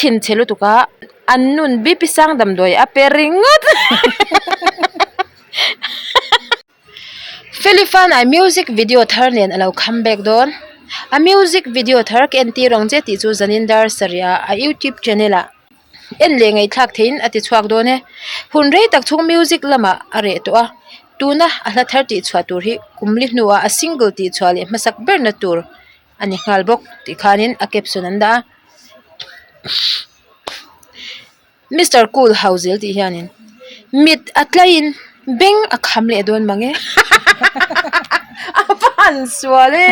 thinchhe lutuk a, an nun BP sang damdawi a pe ringawt. Felifan-a music video thar nen a lo come back dawn. A music video thar ka entir ang che tih chu Zanin Dar sarih-ah a YouTube channel-ah en leh ngaihthlak theihin a ti chhuak dawn e. Hun rei tak chhung music lamah a reh tawh a, tuna a hla thar tih chhuah tur hi kum li hnuah a single tih chhuah leh hmasak berna tur a ni nghal bawk tih khanin a caption an dah a. Mister Cool hau zel tih hianin mit a tlaiin beng a kham leh dawn mang e a va han sual e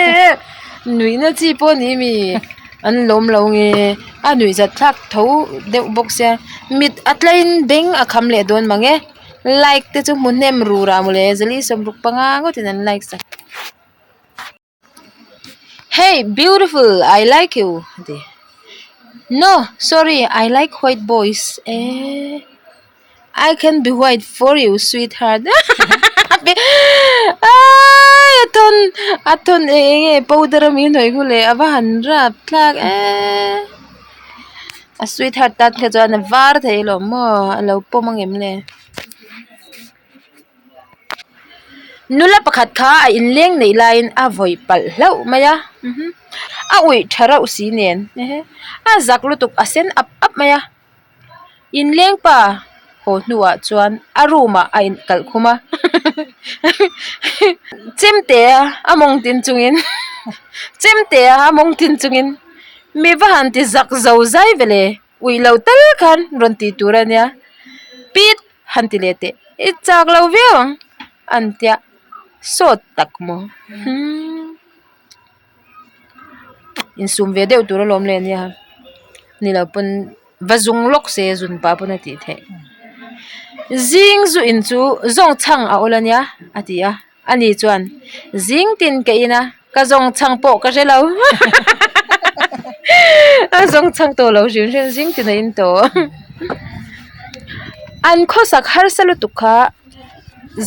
nuihna chi pawh ni mi an lawm lo nge a nuih zat thlak tho deuh bawk sia mit a tlaiin beng a kham leh dawn mang e like te chu hmu hnem rur ah mawle zali sawmruk panga ngawtin an like sak. Hey beautiful I like you a ti no sorry I like white boys eh I can be white for you sweetheart aii a thawn a thawn eng eng nge powder a mi hnawih khu leh a va han rap thlak eee a sweetheart tan kha chuan a var thei alawm maw a lo pawm ang em le. Nula pakhat kha a inleng neih laiin a vawi palh hlauh mai a a uih tha reuh si nen a zak lutuk a sen ap ap mai a inleng pa haw hnuah chuan a room ah a inkalh khum a chemte a mawng tin chungin chemte a mawng tin chungin mi va han ti zak zo zai ve le uih lo tal khan rawn tih tur a nia pit. Han ti leh teh i chak lo viau ang an tia sawt tak maw hmmm insum ve deuh tur alawm le nia ni lo pawn va zung lawk se zun pah pawn a tih theih zing zu in chu zawng chhang a awl ania a ti a ani chuan zing tin ka in a ka zawng chhang pawh ka hre lo a zawng chhang tawh lo hrim hrim zing tin a in tawh an khawsak harsa lutuk kha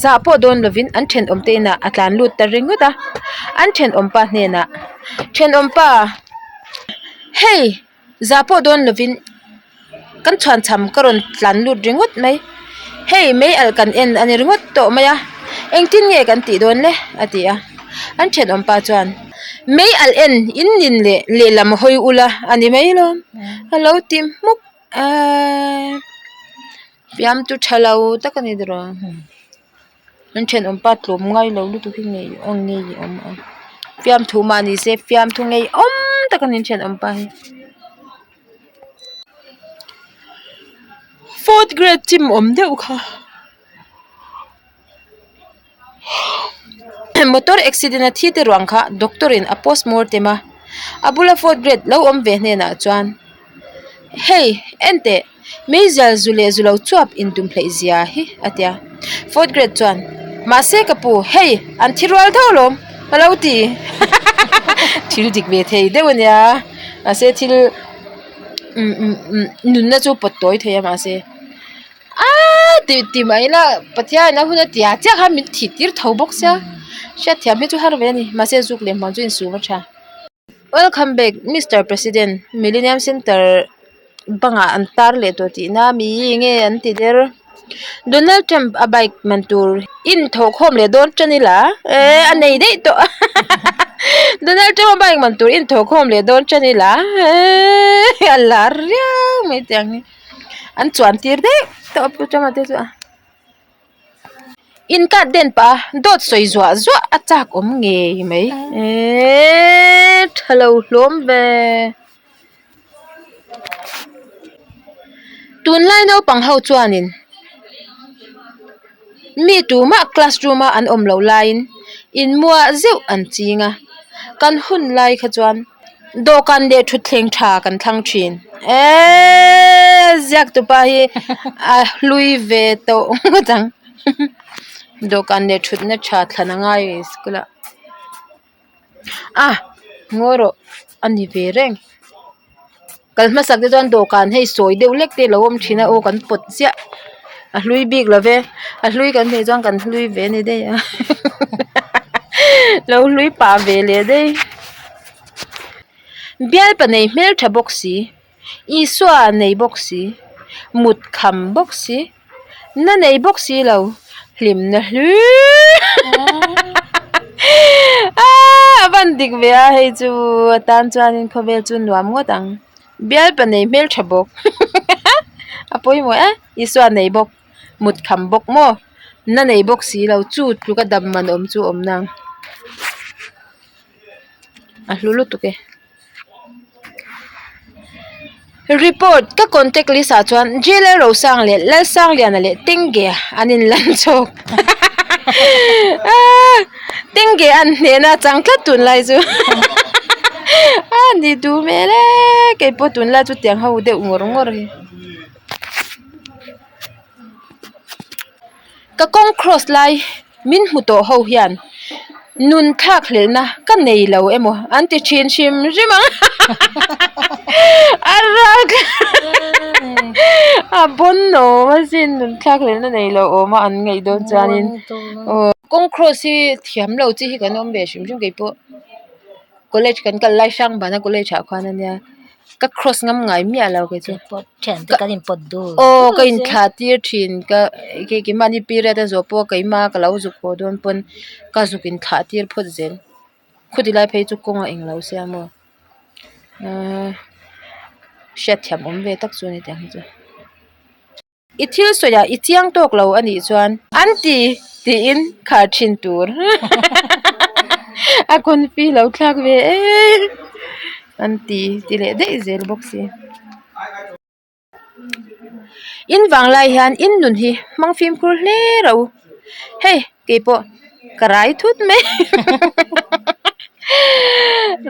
zah pawh dawn lovin an thenawm te inah a tlan lut ta ringawt a an thenawm pa hnenah thenawm pa hei. Zah pawh dawn lovin kan chhuanchham ka rawn tlan lut ringawt mai hei mei alh kan en a ni ringawt tawh mai a engtin nge kan tih dawn le a ti a an thenawm pa chuan mei alh en in nin leh lehlam hawi ula a ni mai lawm a lo ti hmuk eeee fiamthu tha lo tak a ni tiraw. An thenawm pa tlawm ngai lo lutuk hi ngei awm ngei a awm a fiamthu mah ni se fiamthu ngei awm tak a ni an thenawm pa hi fourth grade chim awm deuh kha motor accident a thi te ruang kha doctor in a postmortem a a bula fourth grade lo awm ve hnenah chuan hei en teh. Meizial zu leh zu lo chuap intum hleih zia hi a ti a fourth grade chuan mahse ka pu hei an thi rual deuh alawm ka lo ti thil dik ve thei deuh a nia mahse thil umm umm umm nunna chu pawt tawi thei a mahse aaa tih tih mah ila Pathian a hun a tia chiah khan min thih tir tho bawk sia hriatthiam hi chu har ve a ni mahse zuk leh hmuam chu insum a tha. Welcome back Mister President Millennium Center bangah an tar leh tawh tihna mi nge an ti der Donald Trump a bike man tur in thawh khawm leh dawn tan ila eh a nei daih tawh Donald Trump a bike man tur in thawh khawm leh dawn tan ila eh a lar riau mai tiang hi an chuan tir daih tawh a pu Trump a te chu a. In cut den pah a dawt sawi zuah zuah a chak awm ngei mai eeee tha lo hlawm ve tunlai naupang ho chuanin mi tumah classroom a an awm loh laiin inmuah zeuh an ching a kan hun lai kha chuan. Dawhkan leh thutthleng tha kan thlang thin eeeee ziak tupa hi a hlui ve tawh ngawt ang dawhkan leh thutna tha thlan a ngai a ni school ah a ngawi rawh a ni ve reng kal hmasak te chuan dawhkan hei sawi deuh hlek te a lo awm thin a aw kan pawt chiah a hlui bik lo ve a hlui kan hmuh chuan kan hlui ve a ni daih a lo hlui pah ve leh daih. Bialpa nei hmeltha bawk si. Isua nei bawk si, mut kham bawk si, na nei bawk si lo, hlimna hlir a van dik ve a hei chu a tan chuanin khawvel chu nuam ngawt ang. Bialpa nei hmeltha bawk a pawimawh e Isua nei bawk mut kham bawk maw na nei bawk si lo chu tluka dam man awm chu awm nang a hlu lutuk e. Report ka contact list ah chuan Jailer Rosang leh Lalsangliana leh Tengge an inlan chawk aaa Tengge an hnehna a chang tlat tunlai chu a ni duh hmel e keipawh tunlai chu tiang ho deuh ngawr ngawr hi. Ka kawng cross lai min hmu tawh ho hian nun thlak hlelhna ka nei lo emaw an ti thin hrim hrim ang a ral a bawn awm asin nun thlak hlelhna nei lo awm a an ngaih dawn chuanin aw kawng cross hi thiam lo chi hi kan awm ve hrim hrim keipawh college kan kal lai hrang bana college ah khuan ania. Ka cross ngam ngai miah lo kei chu. Thiante kan inpawt dul Aw ka inthlah tir thin ka keimahni period a zawh pawh keimah ka lo zuk haw dawn pawn ka zuk inthlah tir phawt zel. Khuti lai phei chu kawng a englo sia maw ahh hriatthiam awm ve tak chu a ni tiang hi chu. I thil sawiah i chiang tawk lo a nih chuan an ti tiin khar thin tur a confi lo thlak ve em an ti ti leh daih zel bawk si. In vang lai hian in nun hi hmang fimkhur hle ro hei keipawh ka rai thut mai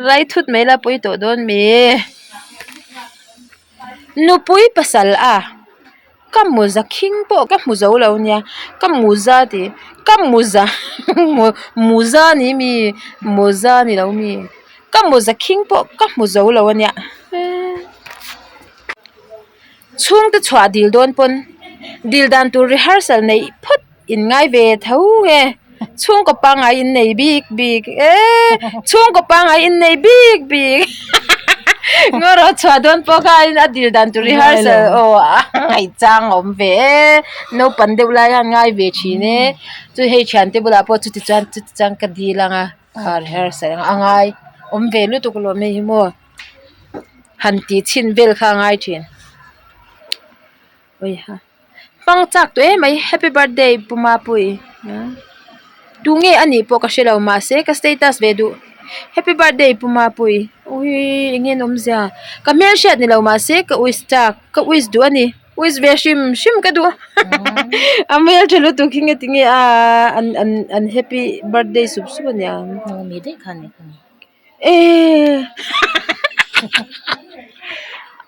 rai thut mai la pawi tawh dawn mi. Nupui pasal a ka mawza khing pawh ka hmu zo lo nia ka mawza tih ka mawza mawza ni mi mawza ni lo mi ka mawza khing pawh ka hmu zo lo a nia chhungte chhuah dil dawn pawn dil dan tur rehearsal neih phawt. In ngai ve tho nge chhungkaw pangngai in nei bik bik eee chhungkaw pangngai in nei bik bik ngaw rawh chhuah dawn pawh khan a dil dan tur rehearsal aw a ngaihchang a awm ve e naupang deuh lai hian ngai ve thin e chu hei thiante bulah pawh chuti chuan chuti chuan ka dil ang a kha rehearsal a ngai awm ve lutuk alawm hei hi maw han tih chhin vel kha a ngai thin awiha. Hmang chak tawh emai happy birthday pu mapui tunge a nih pawh ka hrelo mahse ka status ve duh happy birthday pu mapui awii enge an awmzia ka hmelhriat nilo mahse ka wish chak ka wish duh a ni wish ve hrim hrim ka duh a hmeltha lutuk hi nge tinge a an an an happy birthday sup sup a niang. Eee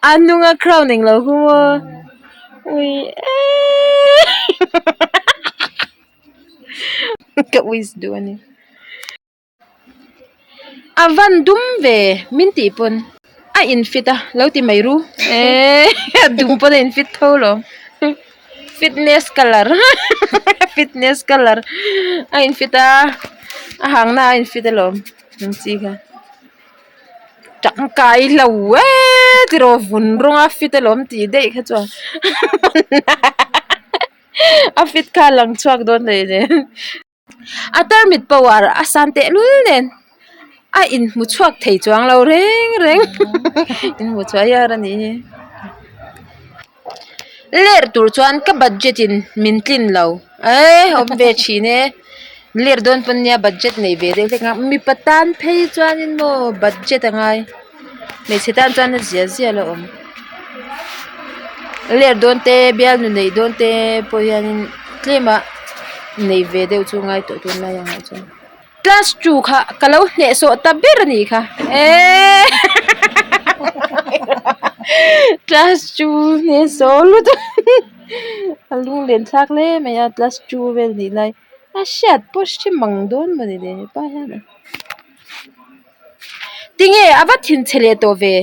a hnunga crown englo khu maw ui eee ka wish duh a ni a van dum ve min tih pawn a in fit a lo ti mai ru eee a dum pawn a in fit tho lo fitness colour fitness colour a in fit a a hangna a in fit alawm. Ang chi kha tangkai lo e tiraw vun rawnga fit alawm tih daih kha chuan a fit kha a lang chhuak dawn daih nen a tarmit power a san tehlul nen a inhmu chhuak thei chuang lo reng reng inhmu chhuah hian a nih hi. Ler tur chuan ka budget in min tlin lo eee awm ve thin e ler dawn pawn nia budget nei ve deuh hlek a mipa tan phei chuanin maw budget a ngai hmeichhe tan chuan a zia zia la awm ler dawn te bialnu neih dawn te pawh hianin tlem a nei ve deuh chu ngai tawh tunlai ang ah chuan. Class two kha ka lo hnehsawh ta ber a nih kha eee class two hnehsawh lutuk a lunglen thlak hle mai a class two vel nih lai a hriat pawh hre mang dawn maw ni le hepa hian tinge a va thinchhe leh tawh ve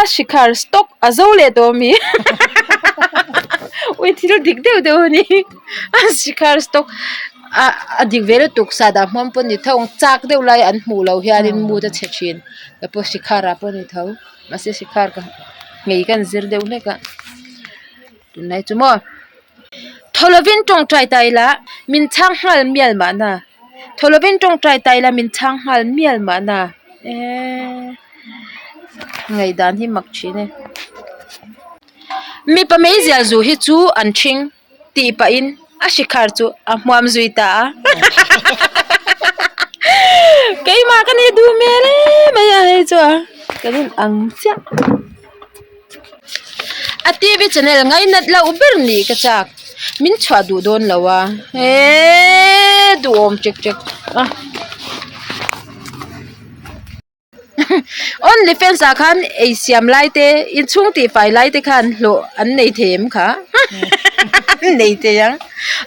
a shikhar stock a zo leh tawh ami ui thil dik deuh deuh a ni a shikhar stock ah a dik ve lutuk sahdah hmawm pawh ni tho ang chak deuh lai an hmuh loh hianin mood a chhe thin kei pawh shikhar ah pawh ni tho mahse shikhar ka. Nghei kan zir deuh hlek a tunlai chu maw thaw lovin tawngtai ta ila min chhang nghal mial mahna thaw lovin tawngtai ta ila min chhang nghal mial mahna eee ngaihdan hi mak thin e mipa meizial zu hi chu an ṭhing. Tih pahin a hrikhar chu a hmuam zui ta a. Keimah ka nih duh hmel em mai a hei chu a ka rin ang chiah. A TV channel ngainat loh ber nih ka chak min chhuah duh dawn lo a eeee duhawm ṭek ṭek a. Only fans ah khan ei siam lai te inchhung tih fai lai te khan hlawh an nei thei em kha an nei thei ang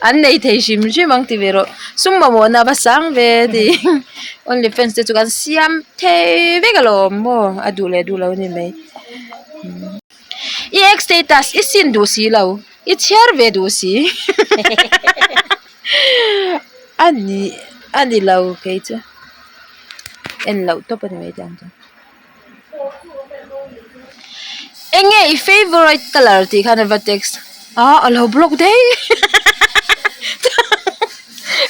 an nei thei hrim hrim ang ti ve rawh sum mamawhna a va sang ve tih only fans te chu kan siam thei vek alawm maw a duh leh duh lo a ni mai i ex status i sin duh si lo i chhiar ve duh si a ni a ni lo kei chu. En loh tawp a ni mai tih ang chu. Enge i favourite colour tih khan a va text a a lo block daih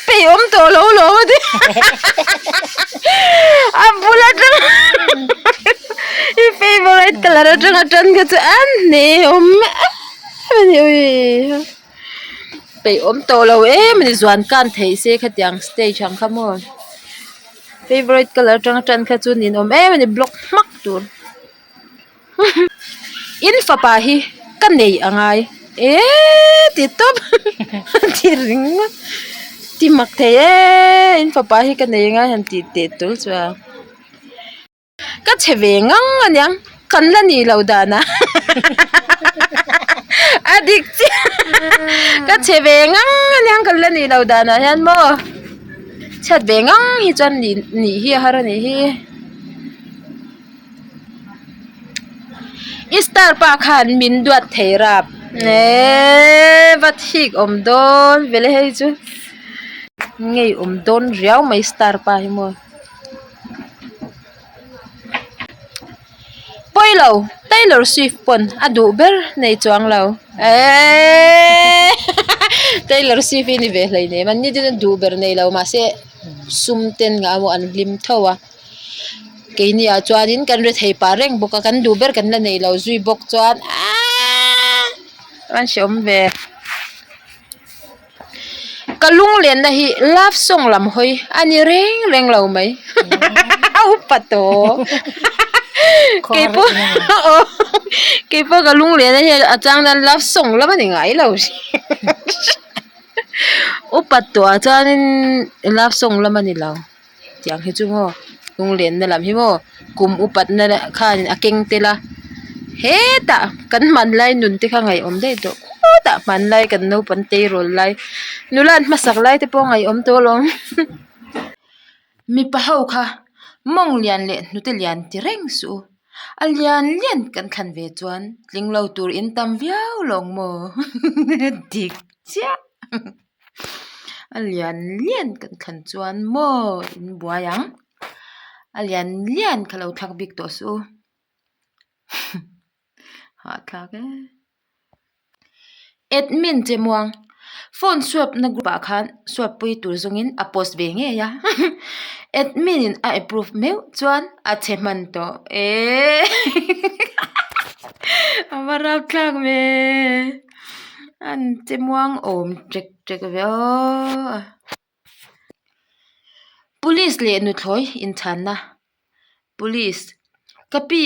peih awm tawh lo lawm a ti a bul atang i favourite colour atanga tan kha chu a hne awm em a ni ui. Peih awm tawh lo em a ni zuan kan theih se khatiang stage ang kha maw favourite colour atanga tan kha chu ninawm em a ni block hmak tur in fapa hi ka nei a ngai eeee ti tawp ti ringawt ti mak thei eee in fapa hi ka nei a ngai han tih teh tul chu a. Ka chhe ve ngang a niang, kan la nih loh dan a a dik chiah ka chhe ve ngang a niang kan la nih loh dan ah hian maw chhiat ve ngang hi chuan nih nih hi a har a nih hi i star pa khan min duat thei rap eeee va thik awm dawn vele hei chu ngei awm dawn riau mai star pa hi maw. Pawilo, Taylor Swift pawn a duh ber nei chuang lo. Eeeee Taylor Swift hi ni ve hlei nem a, ni tin a duh ber nei lo mahse sum ten ngah emaw an hlim tho a. Keini ah chuanin kan rethei pah reng bawk a, kan duh ber kan la nei lo zui bawk chuan aaaa an hreawm ve. Ka lunglenna hi love song lam hawi a ni reng reng lo mai a upa tawh keipawh aw keipawh ka lunglenna hi a chang nan love song lam a ni ngai lo upa tawh ah chuanin love song lam a ni lo. Tiang hi chu maw lunglenna lam hi maw kum upatna khan a keng tel a hetah kan hmanlai nun te kha ngaihawm daih tawh khutah hmanlai kan naupang tleirawl lai nula an hmasak lai te pawh ngaihawm tawh alawm mipa ho kha mawng lian leh hnute lian ti reng suh u a lian lian kan thlan ve chuan tling lo tur in tam viau lawng maw dik chiah. A lian lian kan thlan chuan maw in buai ang a lian lian kha lo thlak bik tawh suh u hahthlak e admin che muang phone swap na group ah khan swap pui tur zawngin a post ve ngei a admin in a approve meuh chuan a chhe hman tawh eeee a va rapthlak ve. An che muang awm ṭek ṭek ve aw. Police leh nuthlawi inchhanna Police Ka pi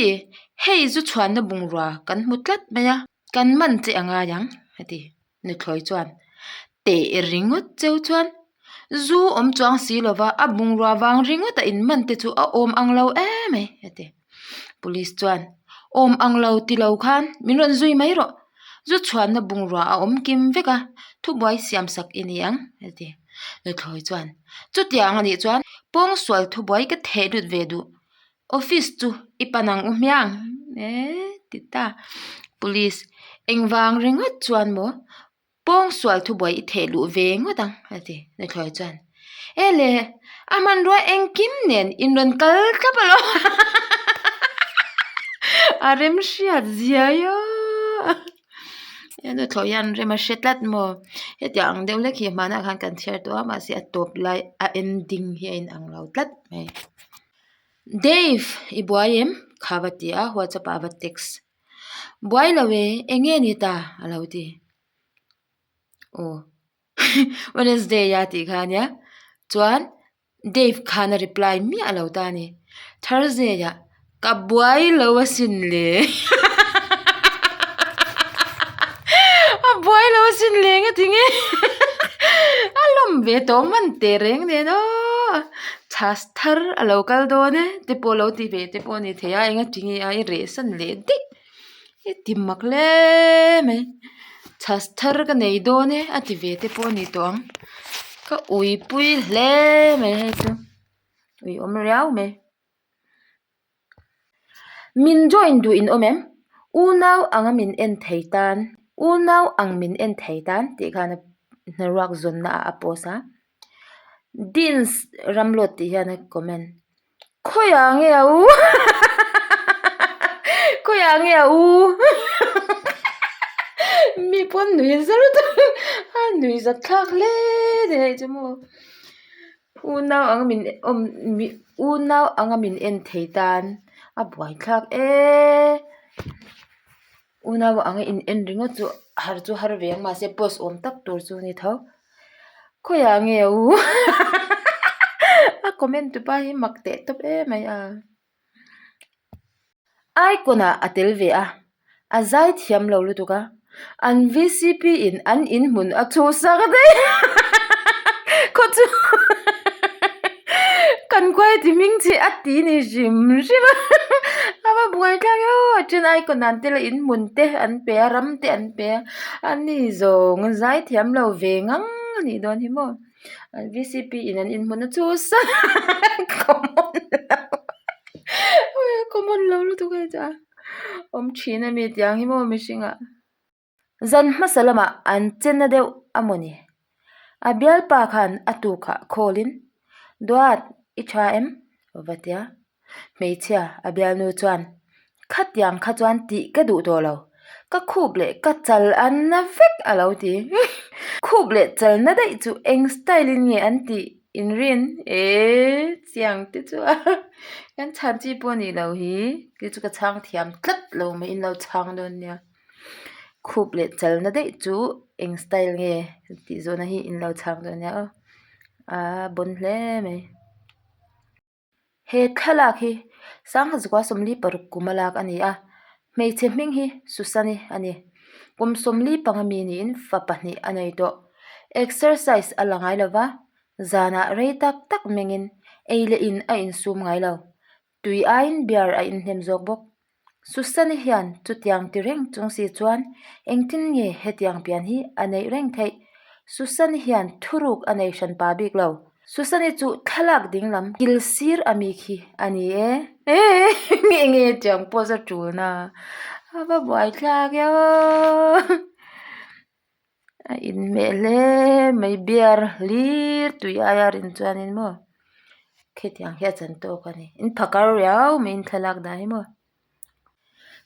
hei zu chhuanna bungrua kan hmu tlat mai a kan man che a ngai ang a ti nuthlawi chuan teh ringawt cheu chuan zu awm chuang si lova a bungrua vang ringawt a inman te chu a awm ang lo em mai a ti. Police chuan awm ang lo ti lo khan min rawn zui mai rawh zu chhuanna bungrua a awm kim vek a thubuai siam sak i ni ang a ti nuthlawi chuan chutiang a nih chuan pawngsual thubuai ka theh lut ve duh office chu i pan ang u hmiang eee ti ta police engvang ringawt chuan maw. Pawngsual thubuai i theh luh ve ngawt ang a ti Nuthlawi chuan. E le, a hmanrua engkim nen in rawn kal thlap alawm. A rem hriat ziai a he nuthlawi hian rem a hre tlat maw hetiang ang deuh hlek hi hmanah khan kan chhiar tawh a mahse a tawp lai a ending hi a inang lo tlat mai. Dave i buai em? Kha va ti a whatsapp ah a va text buai lo e eng nge ni ta a lo ti aw Wednesday a tih kha ania chuan. Dave khan a reply miah lo ta a ni. Thursday ah ka buai lo asin le a buai lo asin le nge ti nge a lawm ve tawh hman teh reng nen aw chhas thar a lo kal dawn e te pawh lo ti ve te pawh a ni thei a enga ti nge a i reh san leh daih i ti mak hle mai chhas thar ka nei dawn e a ti ve te pawh a ni tawh ang ka ui pui hle mai hei chu ui awm riau mai min join duh in awm em unau anga min en thei tan unau ang min en thei tan tih khan hnaruak zawnna ah a post a dins ramlawt tih hian a comment. Khawiah nge a u khawiah nge a u mi pawn nui za lutuk a nui zat thlak hle ni hei chu maw unau anga min awm unau anga min en thei tan a buai thlak eee unau anga in en ringawt chu har chu har ve ang mahse post awm tak tur chu a ni tho khawiah nge a u a comment tu pa hi mak teh tawp em mai a icon ah a tel ve a a zai thiam lo lutuk a an vcp in an in hmun a chhuhsak daih khaw chu kan khuai ti hming chi a ti ni hrim hrim a a va buai thlak e aw a then icon an tel a in hmun te an pe a ram te an pe a ani zawng zai thiam lo ve ngang a nih dawn hi maw an vcp in an in hmun a chhuhsak common lo common lo lutuk hei chu a awm thin a mi tiang hi maw mihring ah. Zan hmasa lamah an che na deuh a maw ni? A bialpa khan a tukah call in, Duat, i tha em? va tia. Hmeichhia a bialnu chuan, Khatiang kha chuan tih ka duh tawh lo, ka khup leh ka chal a na vek a lo ti. Khup leh chal na daih chu eng style in nge an tih inrin? Eee, chiang te chu a kan chhan chi pawh a nih loh hi, kei chu ka chhang thiam tlat lo mai in lo chhang dawn nia. Khup leh chalna daih chu eng style nge tih zawhna hi in lo chhang dawn nia aw aa bawn hle mai. He thlalak hi Sangha 26 kum a lak a ni a hmeichhe hming hi Susan-i a ni kum 45 mi niin fa pahnih a nei tawh exercise a la ngai lova zanah rei tak tak mengin ei leh in a insum ngai lo. Tui aiin beer a inhnem zawk bawk. Susan-i hian chutiang ti reng chung si chuan engtin nge hetiang pian hi a neih reng theih? Susan-i hian thuruk a nei hran pa bik lo. Susan-i chu thlalak dinglam kil sir a mi khi a ni e. Nge nge tiang pawh chu a tul na a va buai thlak e aw. A inhmeh hle mai beer hlir tui aia rin chuanin maw khitiang hi a chan tawk a ni in phakar riau mai in thlalak dan hi maw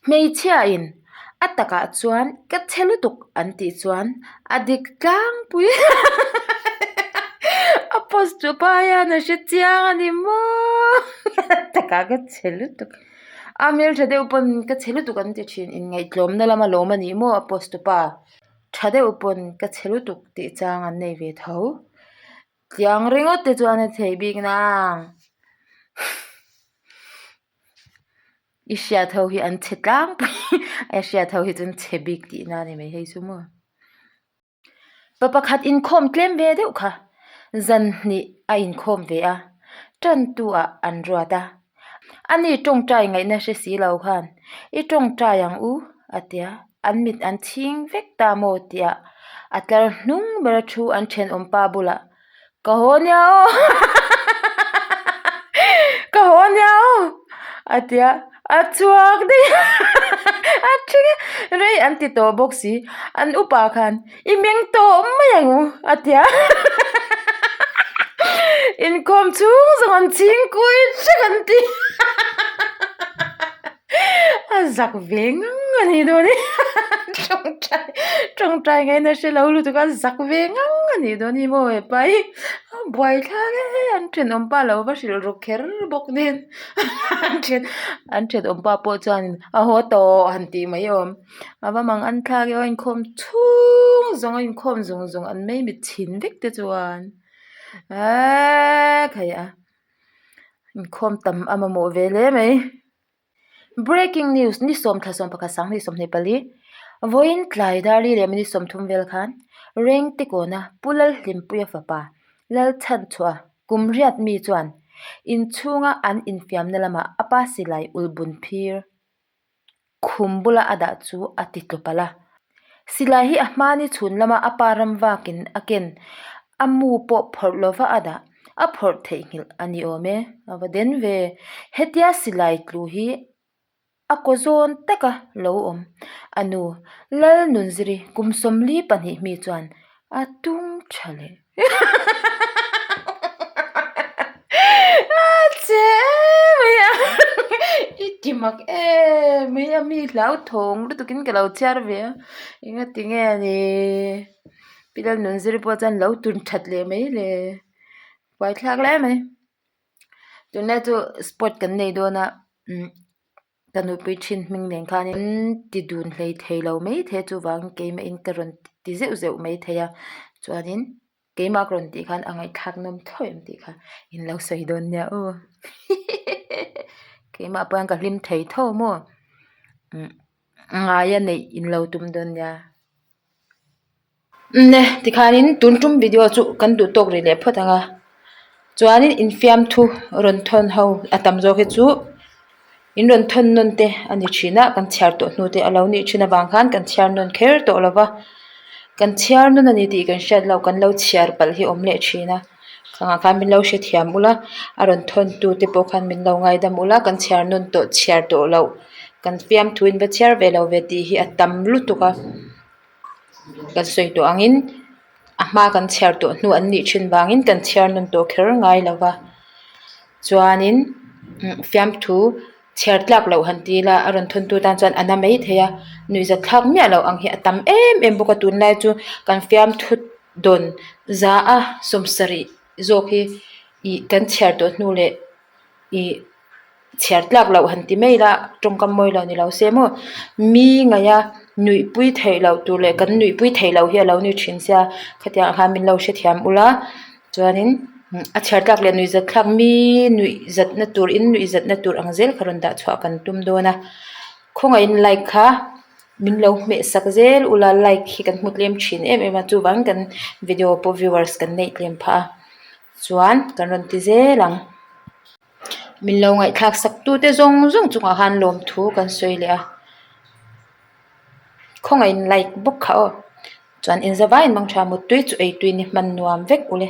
hmeichhia in a takah chuan ka che lutuk an tih chuan a dik tlangpui a post tu pa hian a hre chiang a ni maw a takah ka che lutuk a hmeltha deuh pawn ka che lutuk an ti thin inngaihtlawmna lama lawm a ni maw a post tu pa. Tha deuh pawn ka chhe lutuk tih chang an nei ve tho. Tiang ringawt te chuan a thei bik nang. I hriat ho hi an chhe tlangpui a hriat ho hi chu an chhe bik tihna a ni mai hei chu maw. Pa pakhat inkhawm tlem ve deuh kha zan hnih a inkhawm ve a, tantu ah an ruat a. Ani tawngtai ngaihna hre si lo khan i tawngtai ang u a tia an mit an chhing vek ta maw tih ah a tlar hnung bera thu an thenawm pa bulah ka haw nia aw ka haw nia aw a tia a chhuak daih a ṭhing a rei an ti tawh bawk si an upa khan I meng tawh mai ang u a ti a inkhawm chhung zawng an chhing kui hrek an ti. A zak ve ngang a nih dawn hi tawngtai tawngtai ngaihna hre lo lutuk a zak ve ngang a nih dawn hi maw hepa hi a buaithlak e an thenawm pa lo va hrilh ruk kher bawk nen an then an thenawm pa pawh chuan a haw tawh han tih mai awm a va mang an thlak e aw inkhawm chhung zawng a inkhawm zawng zawng an mei mit chhin vek te chuan eeee khai a. Inkhawm tam a mamawh ve hle mai. Breaking news ni sawmthla 11 2024 Vawiin tlai darli leh minute 30 vel khan Rengte kawna Pu Lalhlimpuia fapa Lalchhanchhuah kum riat mi chuan inchhunga an infiamna lamah a pa silai ulhbun phir Khum bula a dah chu a ti tlu palh a. Silai hi a hmani chhun lama a pa ram vakin a ken a mu pawh phawrh lova a dah a phawrh theihnghilh a ni awm e, a va den ve. Hetia silai tlu hi a kaw zawn taka lo awm a nu Lalnunziri kum 42 mi chuan A tum tha leh a che emai a i ti mak emai a mi hlauthawng lutuk in ka lo chhiar ve a engati nge ni pi Lalnunziri pawh chuan lo tun that leh mai le buaithlak hle mai tunlai chu sport kan nei dawn a umm. Ka nupui thin hming nen khan in ti dun hlei thei lo mai thei a chuvangin keimah in ka rawn ti zeuh zeuh mai thei a chuanin keimah ka rawn tih khan a ngaihthlak nawm tho em tih kha in lo sawi dawn nia aw keimah pawh hian ka hlim thei tho maw ngaia neih in lo tum dawn nia. Nne tikhanin tun tum video chu kan duh tawk rih leh phawt ang a chuanin infiamthu rawn thawn ho a tam zawk hi chu in rawn thawn nawn te a ni thin a kan chhiar tawh hnu te a lo nih thin avang khan kan chhiar nawn kher tawh lo va kan chhiar nawn a ni tih kan hriat loh kan lo chhiar palh hi a awm leh thin a khangah khan min lo hrethiam ula a rawn thawn tu te pawh khan min lo ngaidam ula kan chhiar nawn tawh chhiar tawh loh kan fiamthu in va chhiar ve lo ve tih hi a tam lutuk a. Kan sawi tawh angin a hma kan chhiar tawh hnu an nih thin vangin kan chhiar nawn tawh kher ngai lo va chuanin fiamthu chhiar tlak loh han ti ila a rawn thawntu tan chuan a na mai thei a nuihzat thlak miah loh ang hi a tam em em bawk a tunlai chu kan fiamthu dawn za a 70 zawk hi ih kan chhiar tawh hnu leh ih chhiar tlak loh han ti mai ila tawngkam mawi lo ni lo se maw mi ngaih a nuihpui theih loh tur leh kan nuihpui theih loh hi a lo ni thin sia khatiang ah khan min lo hrethiam ula chuanin a chhiar tlak leh nuihzat thlak mi nuihzatna tur in nuihzatna tur ang zel kha rawn dah chhuah kan tum dawn a khawngaihin like kha min lo hmeh sak zel ula like hi kan hmu tlem thin em em a chuvangin kan video pawh viewers kan neih tlem phah a chuan kan rawn ti zel ang. Min lo ngaihthlak sak tute zawng zawng chungah khan lawmthu kan sawi leh a khawngaihin like bawk kha aw chuan inzavaiin mangtha muttui chu eitui ni hman nuam vek ule.